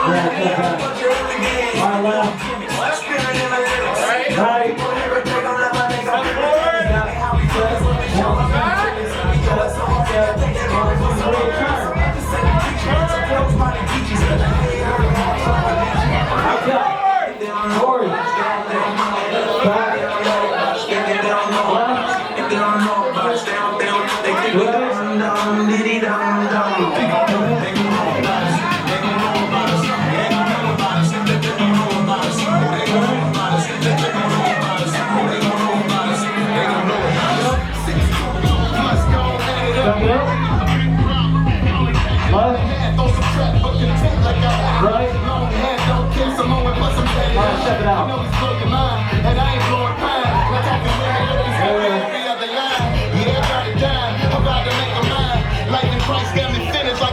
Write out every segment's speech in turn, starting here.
Yeah, step back. All right, left. Right. Step, one, step, step, one, three, turn. Okay. Forward. Back. Left. Right. Back it up. Left. Right. All right, step it out. There we go.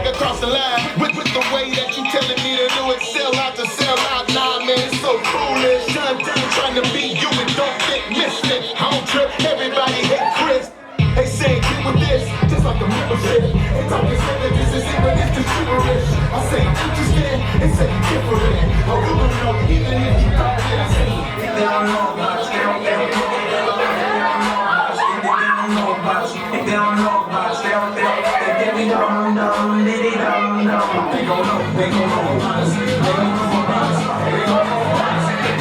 Across the line with the way that you telling me to do it, sell out to sell out. Nah, man, it's so foolish. Done, done, trying to be you and don't think misfit. I don't trip, everybody hate Chris. They say get with this, just like a membership. They talking that this is even it's just gibberish. I say interesting, they say different. Oh, you don't know even if you don't get it. If they don't know about us, they don't, they don't, they don't, they don't know about us. If they don't know about us, if they don't know about us, they don't, they don't, they think we dumb, dumb, diddy, dumb, dumb. They gon' know about us. They gon' know about us. They gon' know about us. They gon' know about us. They gon'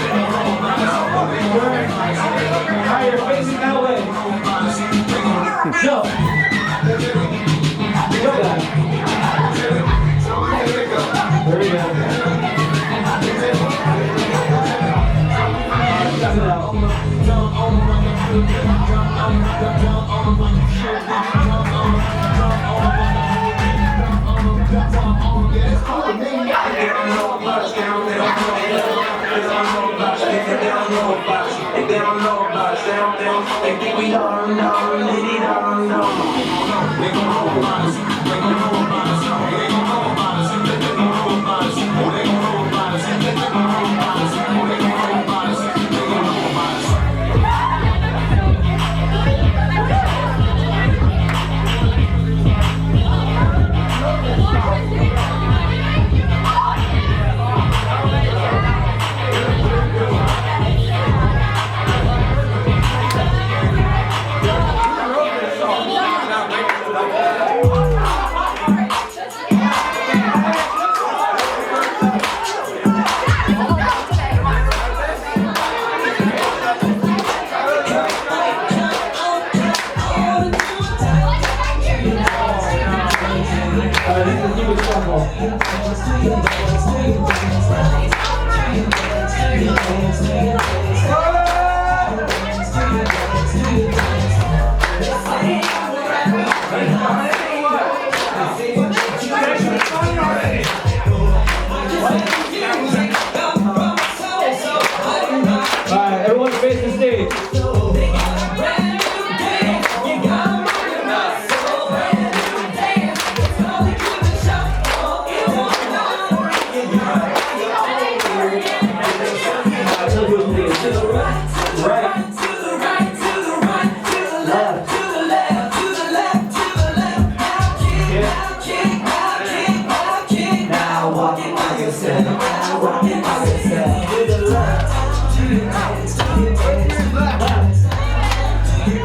Turn. All right, you're facing that way. Jump. Go back. There we go. All right, step it out. If they don't know about us, they don't, they don't, they don't know about us. If they don't know about us, if they don't know about us, they don't, they don't, they think we dumb, dumb, diddy, dumb, dumb. They gon' know about us. They gon' know about us. They gon' know about us. They gon' know about us. Oh, they gon' know about us. They gon' know about us. Oh, they gon' know about us. They gon' know about us. All right, this is keep it simple. All right, everyone face the stage. All right, tell you what to do. Right. Left. Kick. Now walk it by yourself. Now walk it by yourself. To the left. Left. Kick.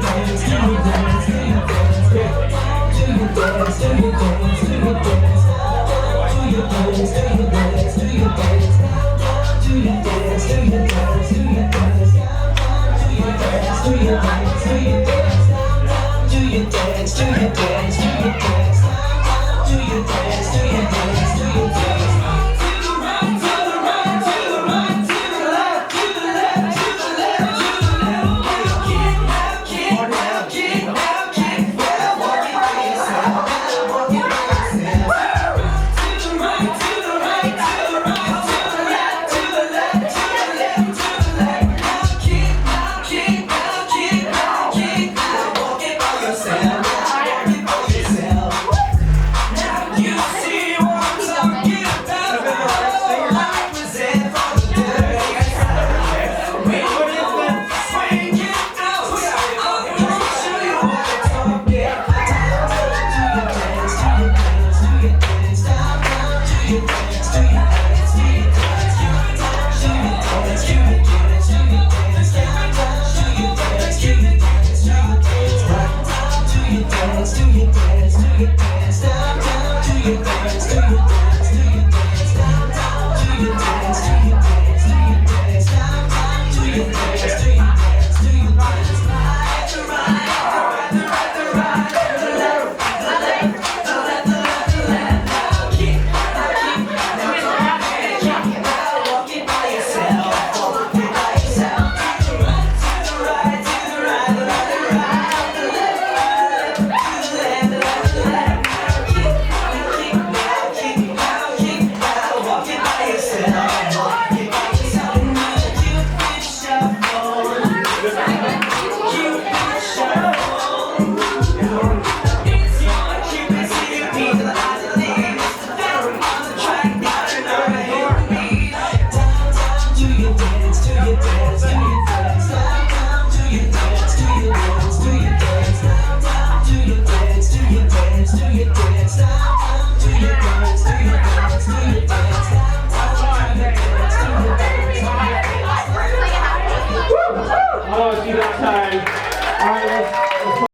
Do your